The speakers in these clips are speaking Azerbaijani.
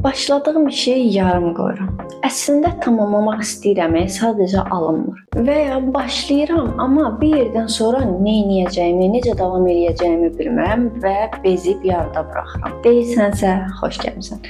Başladığım işi yarım qoyuram. Əslində tamamlamaq istəyirəm, sadəcə alınmır. Və ya başlayıram, amma bir yerdən sonra nə edəcəyimi, necə davam eləyəcəyimi bilmirəm və bezib yarıda buraxıram. Deyirsənsə, xoş gəlmisən.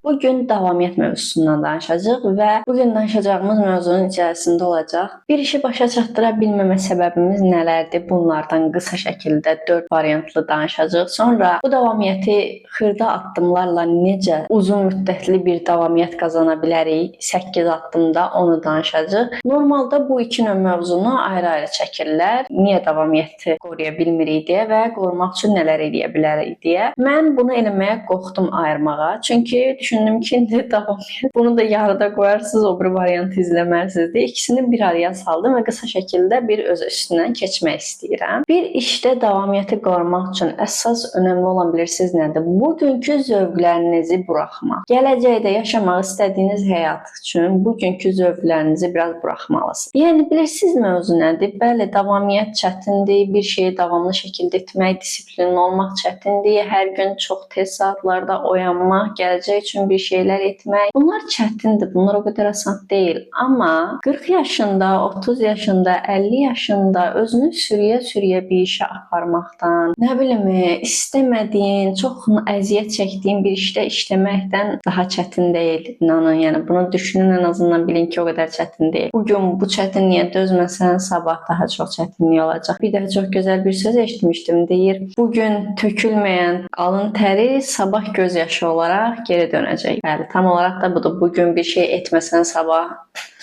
Bugün davamiyyət mövzusundan danışacağıq və bugün danışacağımız mövzunun içərisində olacaq. Bir işi başa çatdıra bilməmə səbəbimiz nələrdir? Bunlardan qısa şəkildə 4 variantlı danışacağıq. Sonra bu davamiyyəti xırda addımlarla necə uzun müddətli bir davamiyyət qazana bilərik? 8 addımda onu danışacağıq. Normalda bu iki növ mövzunu ayrı-ayrı çəkirlər. Niyə davamiyyəti qoruya bilmirik deyə və qorumaq üçün nələr eləyə bilərik deyə. Mən bunu eləməyə qorxdum ayırmağa. Çünki düşündüm ki, indi davamiyyət. Bunu da yarıda qoyarsınız, o bir variantı izləməlisiniz deyə. İkisini bir araya saldım və qısa şəkildə bir öz üstündən keçmək istəyirəm. Bir işdə davamiyyəti qorumaq üçün əsas önəmli olan bilirsiniz nədir? Bugünkü zövqlərinizi buraxmaq. Gələcəkdə yaşamaq istədiyiniz həyat üçün bugünkü zövqlərinizi biraz buraxmalısınız. Yəni bilirsiniz mövzu nədir? Bəli, davamiyyət çətindir, bir şeyi davamlı şəkildə etmək, disiplinli olmaq çətindir, hər gün çox tez saatlarda oyanmaq, gələcək üçün bir şeylər etmək. Bunlar çətindir, bunlar o qədər asan deyil. Amma 40 yaşında, 30 yaşında, 50 yaşında özünü sürüyə-sürüyə bir işə aparmaqdan, nə bilim, istəmədiyin, çox əziyyət çəkdiyin bir işdə işləməkdən daha çətin deyil. İnanın, yəni bunu düşünün, ən azından bilin ki, o qədər çətin deyil. Bugün bu çətinliyə dözməsən, sabah daha çox çətinlik olacaq. Bir dəfə çox gözəl bir söz eşitmişdim. Deyir, bugün tökülməyən alın təri sabah göz yaşı olaraq geri dönəcək. Bəli, tam olaraq da budur. Bugün bir şey etməsən, sabah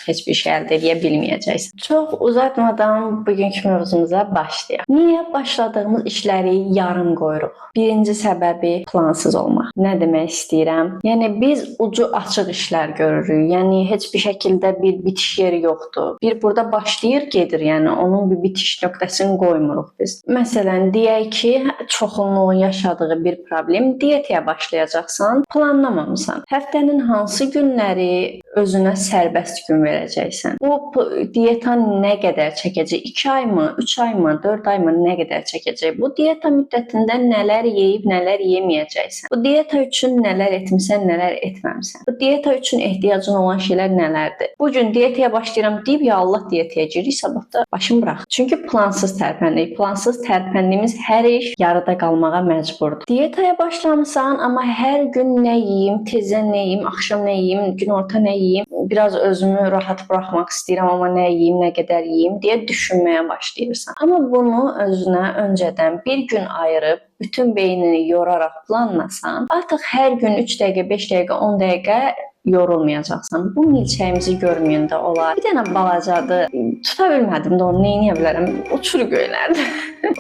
heç bir şey əldə edə bilməyəcəksən. Çox uzatmadan bugünkü mövzumuza başlayaq. Niyə başladığımız işləri yarım qoyuruq? Birinci səbəbi plansız olmaq. Nə demək istəyirəm? Yəni biz ucu açıq işlər görürük. Yəni heç bir şəkildə bir bitiş yeri yoxdur. Bir burada başlayır, gedir. Yəni onun bir bitiş nöqtəsini qoymuruq biz. Məsələn, deyək ki, çoxunluğun yaşadığı bir problem, diyetaya başlayacaqsan, planlamamısan. Həftənin hansı günləri özünə sərbəst gün verəcəksən? Bu diyeta nə qədər çəkəcək? 2 ay mı, 3 ay mı, 4 ay mı, nə qədər çəkəcək? Bu diyeta müddətində nələr yeyib, nələr yeməyəcəksən? Bu diyeta üçün nələr etmisən, nələr etməmisən? Bu diyeta üçün ehtiyacın olan şeylər nələrdir? Bu gün diyetaya başlayıram deyib, ya Allah diyetaya giririk, sabah da başım bırax. Çünki plansız tərpəndik. Plansız tərpəndiyimiz hər iş yarıda qalmağa məcburdur. Diyetaya başlamısan, amma hər gün nə yeyim, tezdən nə yeyim, axşam nə yeyim, günorta nə yeyim, biraz özümü rahat buraxmaq istəyirəm, amma nə yeyim, nə qədər yeyim deyə düşünməyə başlayırsan. Amma bunu özünə öncədən bir gün ayırıb, bütün beynini yoraraq planlasan, artıq hər gün 3 dəqiqə, 5 dəqiqə, 10 dəqiqə yorulmayacaqsan. Bu milçəyimizi görməyin də olar. Bir dənə balacadır, tuta bilmədim də onu, nə edə bilərəm? Uçur göylərdə.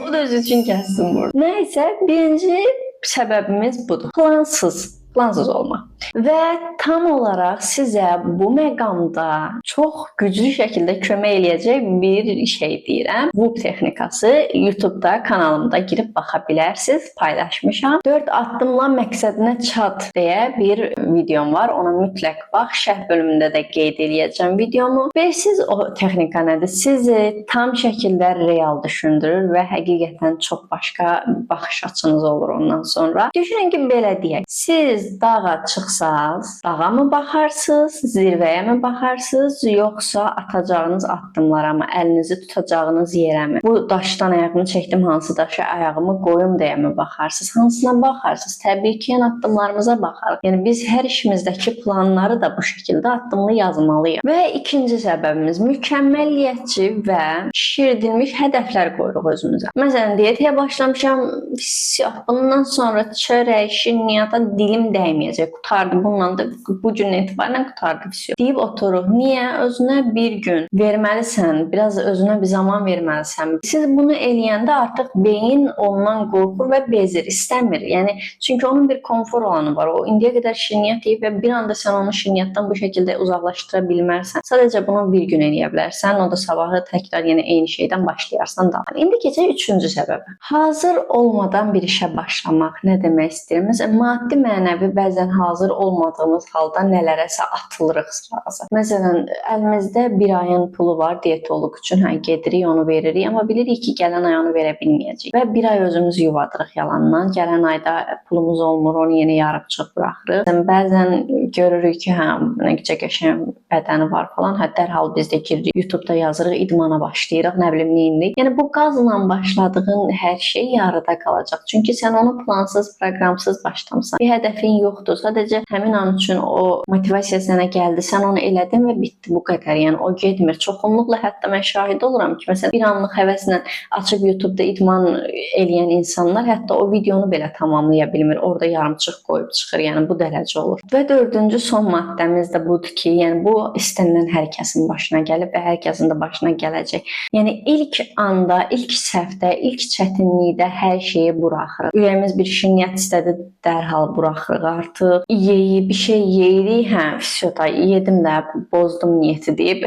O da özü üçün kəssin burada. Nəysə, birinci səbəbimiz budur. Plansız olmaq. Və tam olaraq sizə bu məqamda çox güclü şəkildə kömək eləyəcək bir şey deyirəm. WOOP texnikası YouTube-da kanalımda girib baxa bilərsiniz. Paylaşmışam. 4 addımla məqsədinə çat deyə bir videom var. Ona mütləq bax. Şərh bölümündə də qeyd eləyəcəm videomu. Bilirsiniz o texnika nədir? Sizi tam şəkildə real düşündürür və həqiqətən çox başqa baxış açınız olur ondan sonra. Düşünün ki, belə deyək. Siz dağa çıxsaz, dağa mı baxarsınız, zirvəyə mi baxarsınız, yoxsa atacağınız addımlara mı, əlinizi tutacağınız yerə mi? Bu daşdan ayağımı çəkdim, hansı daşa ayağımı qoyum deyə mi baxarsınız? Hansına baxarsınız? Təbii ki, yəni addımlarımıza baxarıq. Yəni biz hər işimizdəki planları da bu şəkildə addımlı yazmalıyıq. Və ikinci səbəbimiz mükəmməliyyətçi və şişirdilmiş hədəflər qoyuruq özümüzə. Məsələn, diyetaya başlamışam, bundan sonra çörək, şirniyyata dilim dəyməyəcək, qurtardı, bununla da bu gündən etibarən qurtardı. Deyib oturuq. Niyə? Özünə bir gün verməlisən, biraz özünə bir zaman verməlisən. Siz bunu eləyəndə artıq beyin ondan qorxur və bezir, istəmir. Yəni çünki onun bir komfor alanı var. O indiyə qədər şirniyyat yeyib və bir anda sən onu şirniyyatdan bu şəkildə uzaqlaşdıra bilmərsən. Sadəcə bunu bir gün eləyə bilərsən, o da sabahı təkrar yenə eyni şeydən başlayarsan da. İndi keçək üçüncü səbəbə. Hazır olmadan bir işə başlamaq. Nə demək istəyirəm? Məsələn, maddi, mənəvi bəzən hazır olmadığımız halda nələrəsə atılırıq sırası. Məsələn, əlimizdə bir ayın pulu var diyetoloq üçün, hə, gedirik, onu veririk, amma bilirik ki, gələn ay onu verə bilməyəcəyik. Və bir ay özümüzü yubadırıq yalandan. Gələn ayda pulumuz olmur, onu yenə yarımçıq buraxırıq. Bəzən görürük ki, hə, nə necə qəşəng bədəni var falan, hə, dərhal biz də giririk, YouTube-da yazırıq, idmana başlayırıq, nə bilim neyinirik. Yəni bu qazla başladığın hər şey yarıda qalacaq. Çünki sən onu plansız, proqramsız başlamısan. Bir hədəfin yoxdur. Sadəcə həmin an üçün o motivasiya sənə gəldi, sən onu elədin və bitdi, bu qədər. Yəni o getmir. Çoxunluqla hətta mən şahid oluram ki, məsələn, bir anlıq həvəslə açıb YouTube-da idman eləyən insanlar hətta o videonu belə tamamlaya bilmir. Orada yarımçıq qoyub çıxır. Yəni bu dərəcə olur. Və dördüncü son maddəmiz də budur ki, yəni bu istənilən hər kəsin başına gəlib və hər kəsin də başına gələcək. Yəni ilk anda, ilk səhvdə, ilk çətinlikdə hər şeyi buraxırıq. Ürəyimiz bir işin niyyət istədi, dərhal buraxırıq artıq. Yeyib, bir şey yeyirik, hə, vəsyo da yedim də, bozdum niyyəti deyib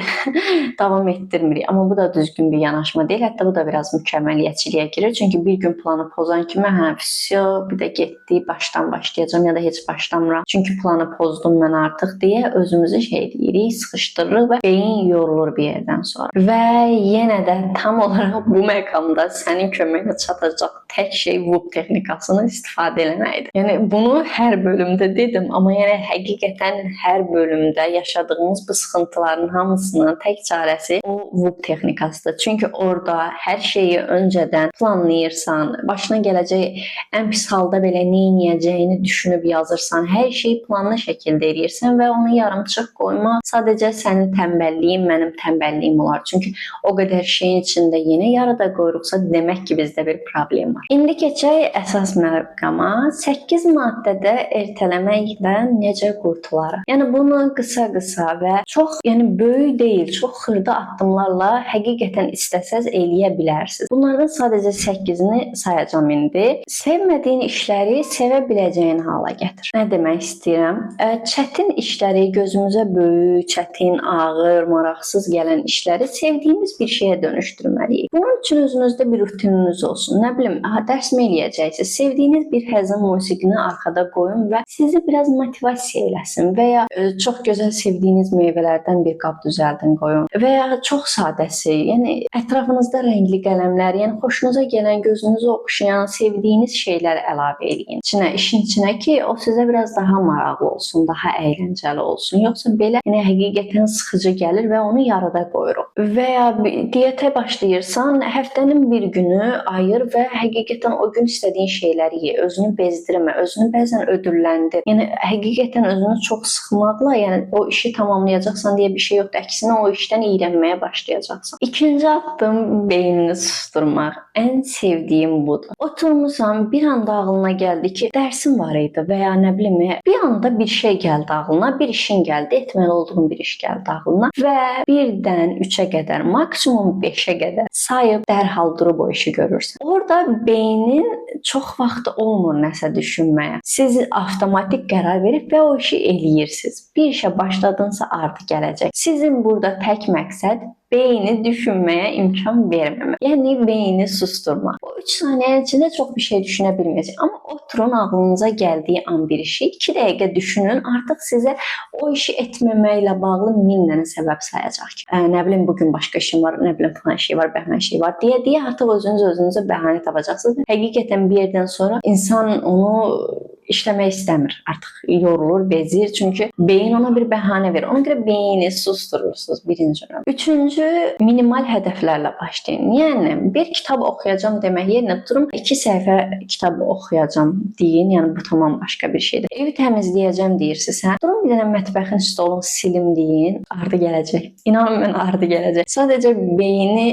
davam etdirmirik. Amma bu da düzgün bir yanaşma deyil. Hətta bu da biraz mükəmməliyyətçiliyə girir. Çünki bir gün planı pozan kimi, hə, vəsyo, bir də getdi, başdan başlayacağam ya da heç başlamıram. Çünki planı pozdum mən artıq deyə özümüzü şey deyirik, sıxışdırırıq və beyin yorulur bir yerdən sonra. Və yenə də tam olaraq bu məqamda sənin köməyinə çatacaq tək şey WOOP texnikasını istifadə eləməkdir. Yəni bunu hər bölümdə dedim, amma yəni həqiqətən hər bölümdə yaşadığımız bu sıxıntıların hamısının tək çarəsi o WOOP texnikasıdır. Çünki orada hər şeyi öncədən planlayırsan, başına gələcək ən pis halda belə nə edəcəyini düşünüb yazırsan, hər şeyi planlı şəkildə eləyirsən və onu yarımçıq qoymaq sadəcə sənin tənbəlliyin, mənim tənbəlliyim olar. Çünki o qədər şeyin içində yenə yarıda qoyuruqsa, demək ki, bizdə bir problem var. İndi keçək əsas məqama. 8 maddədə ertələməkdən necə qurtularıq? Yəni bunu qısa-qısa və çox, yəni böyük deyil, çox xırda addımlarla həqiqətən istəsəz eləyə bilərsiniz. Bunlardan sadəcə 8-ini sayacağam indi. Sevmədiyin işləri sevə biləcəyin hala gətir. Nə demək istəyirəm? Çətin işləri, gözümüzə böyük, çətin, ağır, maraqsız gələn işləri sevdiyimiz bir şeyə dönüşdürməliyik. Bunun üçün özünüzdə bir rutininiz olsun. Nə bilim, dərs mi eləyəcəksiniz? Sevdiyiniz bir həzin musiqini arxada qoyun və sizi biraz motivasiya eləsin və ya çox gözəl sevdiyiniz meyvələrdən bir qab düzəldin, qoyun və ya çox sadəsi, yəni ətrafınızda rəngli qələmlər, yəni xoşunuza gələn, gözünüzü oxşayan, sevdiyiniz şeylər əlavə eləyin içinə, işin içinə ki, o sizə biraz daha maraqlı olsun, daha əyləncəli olsun. Yoxsa belə, yəni həqiqətən sıxıcı gəlir və onu yarıda qoyuruq. Və ya diyetə başlayırsan, həftənin bir günü ayır və həqiqətən o gün istədiyin şeyləri ye, özünü bezdirmə, özünü bəzən ödülləndir. Yəni həqiqətən özünü çox sıxmaqla, yəni o işi tamamlayacaqsan deyə bir şey yoxdur. Əksinə o işdən iyrənməyə başlayacaqsan. İkinci addım beynini susturmaq. Ən sevdiyim budur. Oturmusan, bir anda ağlına gəldi ki, dərsim var idi və ya nə bilim, bir anda bir şey gəldi ağlına, bir işin gəldi, etməli olduğun bir iş gəldi ağlına və 1-dən 3-ə qədər, maksimum 5-ə qədər sayıb dərhal durub o işi görürsən. Orada beynin çox vaxtı olmur nəsə düşünməyə. Siz avtomatik qərar verib və o işi eləyirsiniz. Bir işə başladınsa artıq gələcək. Sizin burada tək məqsəd beyni düşünməyə imkan verməmək. Yəni beyni susturmaq. O 3 saniyənin içində çox bir şey düşünə bilməyəcək. Amma oturun, ağlınıza gəldiyi an bir işi 2 dəqiqə düşünün, artıq sizə o işi etməməklə bağlı 1000 dənə səbəb sayacaq ki, nə bilim bugün başqa işim var, nə bilim falan şey var, bəhmən şey var deyə artıq özünüz özünüzə bəhanə tapacaqsınız. Həqiqətən bir yerdən sonra insan onu işləmək istəmir. Artıq yorulur, bezir. Çünki beyin ona bir bəhanə verir. Ona görə beyni susturursunuz birinci növbədə. Üçüncü, minimal hədəflərlə başlayın. Yəni bir kitab oxuyacağam demək yerinə durum 2 səhifə kitab oxuyacağam deyin. Yəni bu tamam başqa bir şeydir. Evi təmizləyəcəm deyirsiniz, hə? Durun bir dənə mətbəxin stolunu silim deyin. Ardı gələcək. İnanın mən ardı gələcək. Sadəcə beyni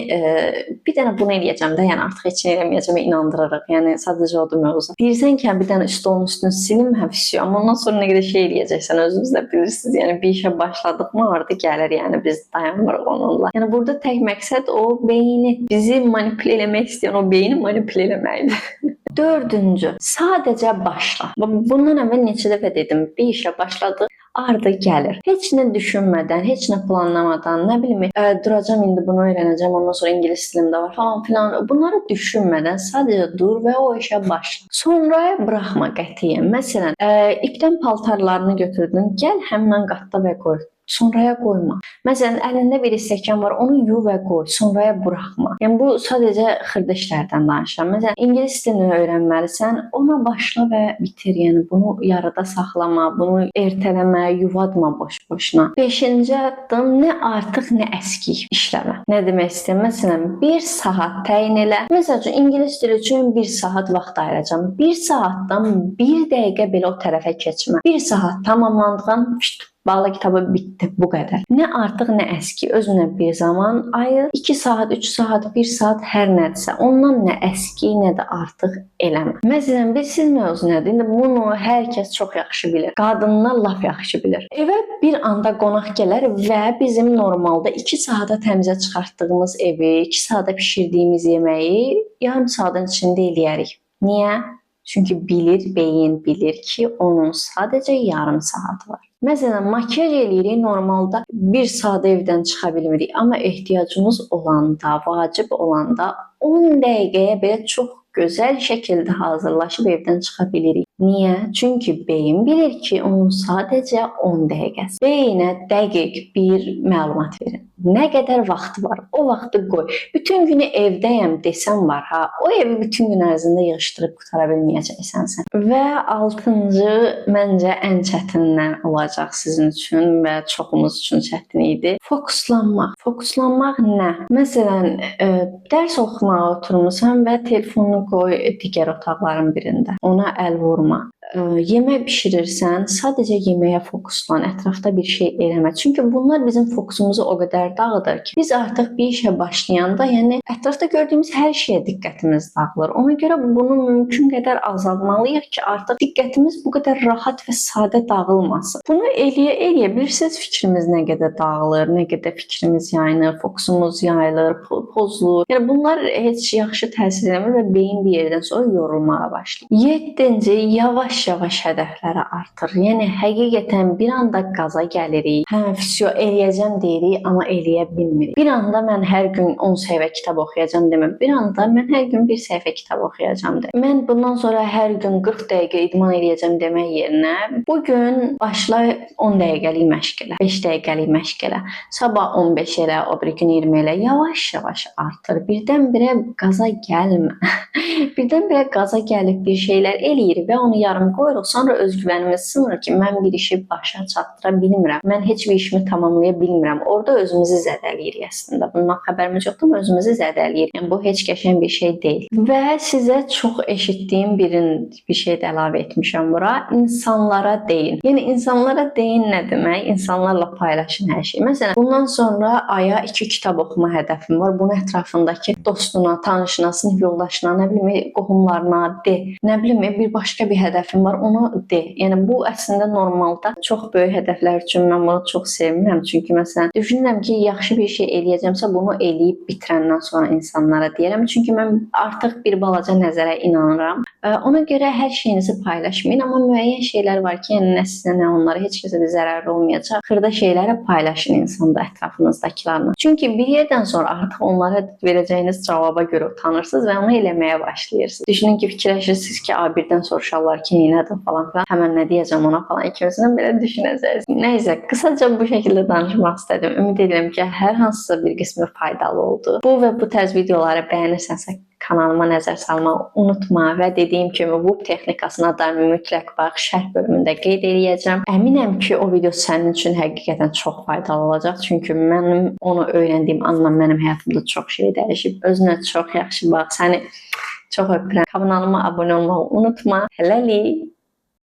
bir dənə bunu eləyəcəm də, yəni artıq heç nə eləməyəcəm, inandırırıq. Yəni sadəcə odur mövzu. Deyirsən ki, bir dənə stolun üstünü silim, həvəsi, amma ondan sonra nə qədər şey eləyəcəksən, özünüz də bilirsiniz. Yəni bir işə başladıqmı ardı gəlir, yəni biz dayanmırıq onunla. Yəni burada tək məqsəd o beyni, bizi manipulə eləmək istəyən o beyni manipulə eləməkdir. Dördüncü, sadəcə başla. Bundan əvvəl neçə dəfə dedim, bir işə başladıq, ardı gəlir. Heç nə düşünmədən, heç nə planlamadan, nə bilim, duracam indi bunu öyrənəcəm, ondan sonra ingilis dilim də var falan filan. Bunları düşünmədən sadəcə dur və o işə başla. Sonraya buraxma qətiyyən. Məsələn, ipdən paltarlarını götürdün, gəl həmin qatda və qoy. Sonraya qoyma. Məsələn, əlində bir stəkan var, onu yu və qoy, sonraya buraxma. Yəni bu sadəcə xırda işlərdən danışıram. Məsələn, ingilis dilini öyrənməlisən, ona başla və bitir. Yəni bunu yarıda saxlama, bunu ertələmə, yuvadma boş-boşuna. Beşinci addım, nə artıq, nə əskik işləmə. Nə demək istəyirəm? Məsələn, 1 saat təyin elə. Məsəl üçün, ingilis dili üçün 1 saat vaxt ayıracağam. 1 saatdan 1 dəqiqə belə o tərəfə keçmə. 1 saat tamamlandığın, bağla kitabı, bitdi, bu qədər. Nə artıq, nə əski, özünə bir zaman ayır. 2 saat, 3 saat, 1 saat, hər nədirsə. Ondan nə əski, nə də artıq eləmə. Məsələn, bilirsiniz mövzu nədir? İndi bunu hər kəs çox yaxşı bilir. Qadınlar lap yaxşı bilir. Evə bir anda qonaq gələr və bizim normalda 2 saata təmizə çıxartdığımız evi, 2 saata pişirdiyimiz yeməyi yarım saatın içində eləyərik. Niyə? Çünki bilir, beyin bilir ki, onun sadəcə yarım saatı var. Məsələn, makyaj eləyirik, normalda 1 saat evdən çıxa bilmirik, amma ehtiyacımız olanda, vacib olanda 10 dəqiqəyə belə çox gözəl şəkildə hazırlaşıb evdən çıxa bilirik. Niyə? Çünki beyin bilir ki, onun sadəcə 10 dəqiqəsi. Beyinə dəqiq bir məlumat verin. Nə qədər vaxtı var, o vaxtı qoy. Bütün günü evdəyəm desəm var ha, o evi bütün gün ərzində yığışdırıb qutara bilməyəcəksən sən. Və altıncı, məncə ən çətindən olacaq sizin üçün və çoxumuz üçün çətin idi. Fokuslanmaq. Fokuslanmaq nə? Məsələn, dərs oxumağa oturmusan və telefonunu qoy digər otaqların birində. Ona əl vurma. Yemək bişirirsən, sadəcə yeməyə fokuslan, ətrafda bir şey eləmə. Çünki bunlar bizim fokusumuzu o qədər dağıdır ki, biz artıq bir işə başlayanda, yəni ətrafda gördüyümüz hər şeyə diqqətimiz dağılır. Ona görə bunu mümkün qədər azaltmalıyıq ki, artıq diqqətimiz bu qədər rahat və sadə dağılmasın. Bunu eləyə-eləyə bilirsiniz fikrimiz nə qədər dağılır, nə qədər fikrimiz yayınır, fokusumuz yayılır, pozulur. Yəni bunlar heç yaxşı təsir eləmir və beyin bir yerdən sonra yorulmağa başlayır. Yeddinci, yavaş-yavaş hədəfləri artır. Yəni həqiqətən bir anda qaza gəlirik. Hə, vsyo eləyəcəm deyirik, amma eləyə bilmirik. Bir anda mən hər gün 10 səhifə kitab oxuyacam demə. Bir anda mən hər gün 1 səhifə kitab oxuyacam de. Mən bundan sonra hər gün 40 dəqiqə idman eləyəcəm demək yerinə bu gün başla 10 dəqiqəlik məşq elə, 5 dəqiqəlik məşq elə. Sabah 15 elə, o bir gün 20 elə. Yavaş-yavaş artır. Birdən-birə qaza gəlmə. Birdən-birə qaza gəlib bir şeylər eləyirik və onu yarım qoyuruq. Sonra özgüvənimiz sınır ki, mən bir işi başa çatdıra bilmirəm. Mən heç bir işimi tamamlaya bilmirəm. Orada özümüzü zədəliyirik əslində. Bundan xəbərimiz yoxdur, amma özümüzü zədəliyirik. Yəni bu heç qəşəng bir şey deyil. Və sizə çox eşitdiyim bir şey də əlavə etmişəm bura. İnsanlara deyin. Yəni insanlara deyin nə demək? İnsanlarla paylaşın hər şeyi. Məsələn, bundan sonra aya 2 kitab oxuma hədəfim var. Bunu ətrafındakı dostuna, tanışına, sinif yoldaşına, nə bilim, qohumlarına de. Nə bilim, bir başqa bir hədəfim var, onu de. Yəni bu əslində normalda çox böyük hədəflər üçün mən bunu çox sevmirəm. Çünki məsələn, düşünürəm ki, yaxşı bir şey eləyəcəmsə, bunu eləyib bitirəndən sonra insanlara deyərəm. Çünki mən artıq bir balaca nəzərə inanıram. Ona görə hər şeyinizi paylaşmayın, amma müəyyən şeylər var ki, yəni nə sizə, nə onlara heç kəsə bir zərəri olmayacaq. Xırda şeyləri paylaşın insanda ətrafınızdakılarla. Çünki bir yerdən sonra artıq onlara verəcəyiniz cavaba görə utanırsınız və onu eləməyə başlayırsınız. Düşünün ki, fikirləşirsiniz ki, birdən soruşarlar ki, nədir falan filan, həmən nə deyəcəm ona falan, ikimizdən belə düşünəcəksiniz. Nəysə, qısaca bu şəkildə danışmaq istədim. Ümid edirəm ki, hər hansısa bir qismi faydalı oldu. Bu və bu tərz videoları bəyənirsənsə, kanalıma nəzər salmağı unutma və dediyim kimi WOOP texnikasına da mütləq bax, şərh bölümündə qeyd eləyəcəm. Əminəm ki, o video sənin üçün həqiqətən çox faydalı olacaq. Çünki mənim onu öyrəndiyim andan mənim həyatımda çox şey dəyişib. Özünə çox yaxşı bax. Səni çox öpürəm. Kanalıma abunə olmağı unutma. Hələlik.